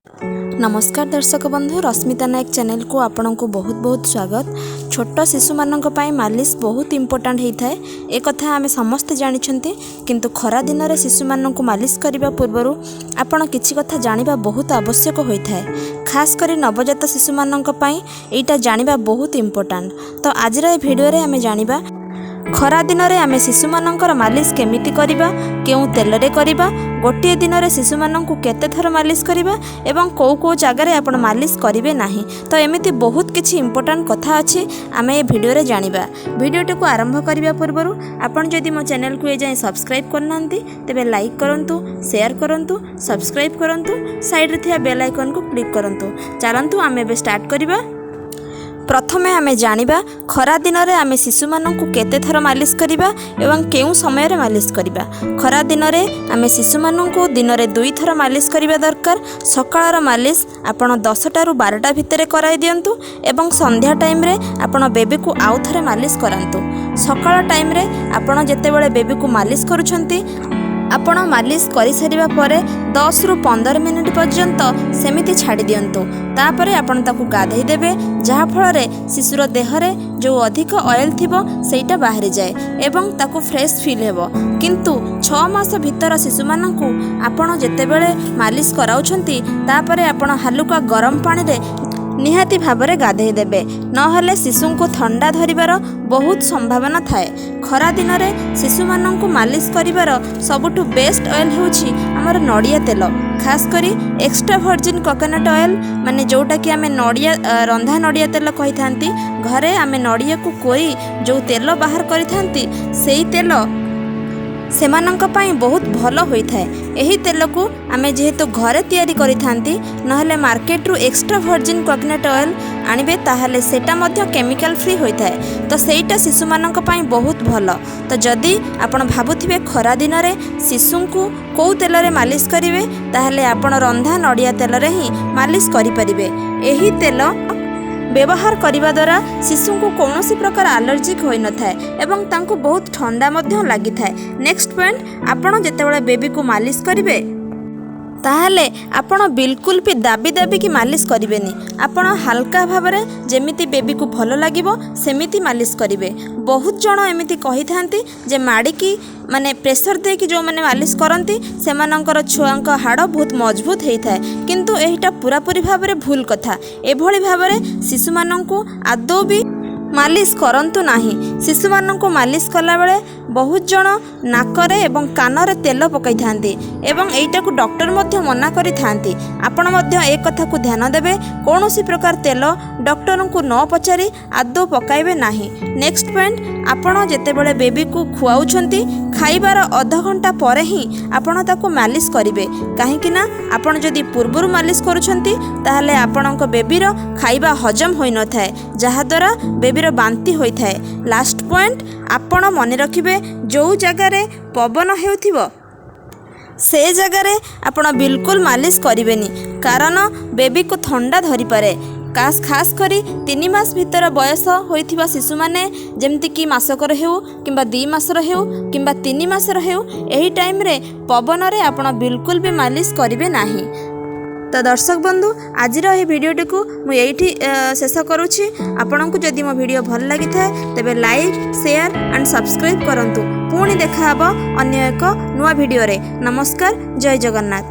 ନମସ୍କାର ଦର୍ଶକ ବନ୍ଧୁ, ରଶ୍ମିତା ନାୟକ ଚ୍ୟାନେଲକୁ ଆପଣଙ୍କୁ ବହୁତ ବହୁତ ସ୍ୱାଗତ। ଛୋଟ ଶିଶୁମାନଙ୍କ ପାଇଁ ମାଲିସ ବହୁତ ଇମ୍ପୋର୍ଟାଣ୍ଟ ହେଇଥାଏ, ଏ କଥା ଆମେ ସମସ୍ତେ ଜାଣିଛନ୍ତି। କିନ୍ତୁ ଖରା ଦିନରେ ଶିଶୁମାନଙ୍କୁ ମାଲିସ କରିବା ପୂର୍ବରୁ ଆପଣ କିଛି କଥା ଜାଣିବା ବହୁତ ଆବଶ୍ୟକ ହୋଇଥାଏ। ଖାସ୍ କରି ନବଜାତ ଶିଶୁମାନଙ୍କ ପାଇଁ ଏଇଟା ଜାଣିବା ବହୁତ ଇମ୍ପୋର୍ଟାଣ୍ଟ। ତ ଆଜିର ଏ ଭିଡ଼ିଓରେ ଆମେ ଜାଣିବା, ଖରା ଦିନରେ ଆମେ ଶିଶୁମାନଙ୍କର ମାଲିସ କେମିତି କରିବା, କେଉଁ ତେଲରେ କରିବା, ଗୋଟିଏ ଦିନରେ ଶିଶୁମାନଙ୍କୁ କେତେ ଥର ମାଲିସ କରିବା ଏବଂ କେଉଁ କେଉଁ ଜାଗାରେ ଆପଣ ମାଲିସ କରିବେ ନାହିଁ। ତ ଏମିତି ବହୁତ କିଛି ଇମ୍ପୋର୍ଟାଣ୍ଟ କଥା ଅଛି, ଆମେ ଏ ଭିଡ଼ିଓରେ ଜାଣିବା। ଭିଡ଼ିଓଟିକୁ ଆରମ୍ଭ କରିବା ପୂର୍ବରୁ ଆପଣ ଯଦି ମୋ ଚ୍ୟାନେଲକୁ ଏଯାଏଁ ସବସ୍କ୍ରାଇବ୍ କରିନାହାନ୍ତି, ତେବେ ଲାଇକ୍ କରନ୍ତୁ, ସେୟାର କରନ୍ତୁ, ସବସ୍କ୍ରାଇବ୍ କରନ୍ତୁ, ସାଇଡ଼୍ରେ ଥିବା ବେଲ୍ ଆଇକନ୍କୁ କ୍ଲିକ୍ କରନ୍ତୁ। ଚାଲନ୍ତୁ ଆମେ ଏବେ ଷ୍ଟାର୍ଟ କରିବା। ପ୍ରଥମେ ଆମେ ଜାଣିବା, ଖରା ଦିନରେ ଆମେ ଶିଶୁମାନଙ୍କୁ କେତେ ଥର ମାଲିସ କରିବା ଏବଂ କେଉଁ ସମୟରେ ମାଲିସ କରିବା। ଖରା ଦିନରେ ଆମେ ଶିଶୁମାନଙ୍କୁ ଦିନରେ 2 ଥର ମାଲିସ କରିବା ଦରକାର। ସକାଳର ମାଲିସ ଆପଣ 10ଟାରୁ 12ଟା ଭିତରେ କରାଇ ଦିଅନ୍ତୁ ଏବଂ ସନ୍ଧ୍ୟା ଟାଇମ୍ରେ ଆପଣ ବେବିକୁ ଆଉ ଥରେ ମାଲିସ କରାନ୍ତୁ। ସକାଳ ଟାଇମ୍ରେ ଆପଣ ଯେତେବେଳେ ବେବିକୁ ମାଲିସ କରୁଛନ୍ତି, ଆପଣ ମାଲିସ କରିସାରିବା ପରେ 10ରୁ 15 ମିନିଟ୍ ପର୍ଯ୍ୟନ୍ତ ସେମିତି ଛାଡ଼ି ଦିଅନ୍ତୁ। ତାପରେ ଆପଣ ତାକୁ ଗାଧେଇ ଦେବେ, ଯାହାଫଳରେ ଶିଶୁର ଦେହରେ ଯେଉଁ ଅଧିକ ଅଏଲ୍ ଥିବ ସେଇଟା ବାହାରିଯାଏ ଏବଂ ତାକୁ ଫ୍ରେଶ୍ ଫିଲ୍ ହେବ। କିନ୍ତୁ 6 ମାସ ଭିତର ଶିଶୁମାନଙ୍କୁ ଆପଣ ଯେତେବେଳେ ମାଲିସ କରାଉଛନ୍ତି, ତାପରେ ଆପଣ ହାଲୁକା ଗରମ ପାଣିରେ ନିହାତି ଭାବରେ ଗାଧେଇ ଦେବେ, ନହେଲେ ଶିଶୁଙ୍କୁ ଥଣ୍ଡା ଧରିବାର ବହୁତ ସମ୍ଭାବନା ଥାଏ। ଖରା ଦିନରେ ଶିଶୁମାନଙ୍କୁ ମାଲିସ କରିବାର ସବୁଠୁ ବେଷ୍ଟ ଅଏଲ୍ ହେଉଛି ଆମର ନଡ଼ିଆ ତେଲ, ଖାସ୍ କରି ଏକ୍ସଟ୍ରା ଭର୍ଜିନ୍ କୋକୋନଟ୍ ଅଏଲ୍, ମାନେ ଯେଉଁଟାକି ଆମେ ନଡ଼ିଆ ରନ୍ଧା ନଡ଼ିଆ ତେଲ କହିଥାନ୍ତି। ଘରେ ଆମେ ନଡ଼ିଆକୁ କୋରି ଯେଉଁ ତେଲ ବାହାର କରିଥାନ୍ତି, ସେଇ ତେଲ ସେମାନଙ୍କ ପାଇଁ ବହୁତ ଭଲ ହୋଇଥାଏ। ଏହି ତେଲକୁ ଆମେ ଯେହେତୁ ଘରେ ତିଆରି କରିଥାନ୍ତି, ନହେଲେ ମାର୍କେଟରୁ ଏକ୍ସଟ୍ରା ଭର୍ଜିନ୍ କୋକୋନଟ୍ ଅଏଲ୍ ଆଣିବେ, ତାହେଲେ ସେଇଟା ମଧ୍ୟ କେମିକାଲ ଫ୍ରି ହୋଇଥାଏ। ତ ସେଇଟା ଶିଶୁମାନଙ୍କ ପାଇଁ ବହୁତ ଭଲ। ତ ଯଦି ଆପଣ ଭାବୁଥିବେ ଖରା ଦିନରେ ଶିଶୁଙ୍କୁ କେଉଁ ତେଲରେ ମାଲିସ କରିବେ, ତାହେଲେ ଆପଣ ରନ୍ଧା ନଡ଼ିଆ ତେଲରେ ହିଁ ମାଲିସ କରିପାରିବେ। ଏହି ତେଲ ବ୍ୟବହାର କରିବା ଦ୍ୱାରା ଶିଶୁଙ୍କୁ କୌଣସି ପ୍ରକାର ଆଲର୍ଜିକ୍ ହୋଇନଥାଏ ଏବଂ ତାଙ୍କୁ ବହୁତ ଥଣ୍ଡା ମଧ୍ୟ ଲାଗିଥାଏ। ନେକ୍ସଟ ପଏଣ୍ଟ, ଆପଣ ଯେତେବେଳେ ବେବିକୁ ମାଲିସ କରିବେ, ତାହେଲେ ଆପଣ ବିଲକୁଲ ବି ଦାବି ଦାବିକି ମାଲିସ କରିବେନି। ଆପଣ ହାଲକା ଭାବରେ, ଯେମିତି ବେବିକୁ ଭଲ ଲାଗିବ ସେମିତି ମାଲିସ କରିବେ। ବହୁତ ଜଣ ଏମିତି କହିଥାନ୍ତି ଯେ ମାଡ଼ିକି, ମାନେ ପ୍ରେସର ଦେଇକି ଯେଉଁମାନେ ମାଲିସ କରନ୍ତି, ସେମାନଙ୍କର ଛୁଆଙ୍କ ହାଡ଼ ବହୁତ ମଜବୁତ ହେଇଥାଏ। କିନ୍ତୁ ଏଇଟା ପୁରାପୁରି ଭାବରେ ଭୁଲ କଥା। ଏଭଳି ଭାବରେ ଶିଶୁମାନଙ୍କୁ ଆଦୌ ବି ମାଲିସ କରନ୍ତୁ ନାହିଁ। ଶିଶୁମାନଙ୍କୁ ମାଲିସ କଲାବେଳେ ବହୁତ ଜଣ ନାକରେ ଏବଂ କାନରେ ତେଲ ପକାଇଥାନ୍ତି ଏବଂ ଏଇଟାକୁ ଡକ୍ଟର ମଧ୍ୟ ମନା କରିଥାନ୍ତି। ଆପଣ ମଧ୍ୟ ଏ କଥାକୁ ଧ୍ୟାନ ଦେବେ, କୌଣସି ପ୍ରକାର ତେଲ ଡକ୍ଟରଙ୍କୁ ନ ପଚାରି ଆଦୌ ପକାଇବେ ନାହିଁ। ନେକ୍ସଟ ପଏଣ୍ଟ, ଆପଣ ଯେତେବେଳେ ବେବିକୁ ଖୁଆଉଛନ୍ତି, ଖାଇବାର ଅଧଘଣ୍ଟା ପରେ ହିଁ ଆପଣ ତାକୁ ମାଲିସ କରିବେ। କାହିଁକି ନା ଆପଣ ଯଦି ପୂର୍ବରୁ ମାଲିସ କରୁଛନ୍ତି, ତାହେଲେ ଆପଣଙ୍କ ବେବିର ଖାଇବା ହଜମ ହୋଇନଥାଏ, ଯାହାଦ୍ୱାରା ବେବିର ବାନ୍ତି ହୋଇଥାଏ। ଲାଷ୍ଟ ପଏଣ୍ଟ, ଆପଣ ମନେ ରଖିବେ, ଯେଉଁ ଜାଗାରେ ପବନ ହେଉଥିବ ସେ ଜାଗାରେ ଆପଣ ବିଲକୁଲ ମାଲିସ କରିବେନି, କାରଣ ବେବିକୁ ଥଣ୍ଡା ଧରିପାରେ। ଖାସ୍ କରି 3 ମାସ ଭିତର ବୟସ ହୋଇଥିବା ଶିଶୁମାନେ, ଯେମିତିକି ମାସକର ହେଉ କିମ୍ବା 2 ମାସର ହେଉ କିମ୍ବା 3 ମାସର ହେଉ, ଏହି ଟାଇମ୍ରେ ପବନରେ ଆପଣ ବିଲକୁଲ ବି ମାଲିସ କରିବେ ନାହିଁ। ତ ଦର୍ଶକ ବନ୍ଧୁ, ଆଜିର ଏହି ଭିଡ଼ିଓଟିକୁ ମୁଁ ଏଇଠି ଶେଷ କରୁଛି। ଆପଣଙ୍କୁ ଯଦି ମୋ ଭିଡ଼ିଓ ଭଲ ଲାଗିଥାଏ, ତେବେ ଲାଇକ୍, ସେୟାର ଆଣ୍ଡ ସବସ୍କ୍ରାଇବ୍ କରନ୍ତୁ। ପୁଣି ଦେଖାହେବ ଅନ୍ୟ ଏକ ନୂଆ ଭିଡ଼ିଓରେ। ନମସ୍କାର, ଜୟ ଜଗନ୍ନାଥ।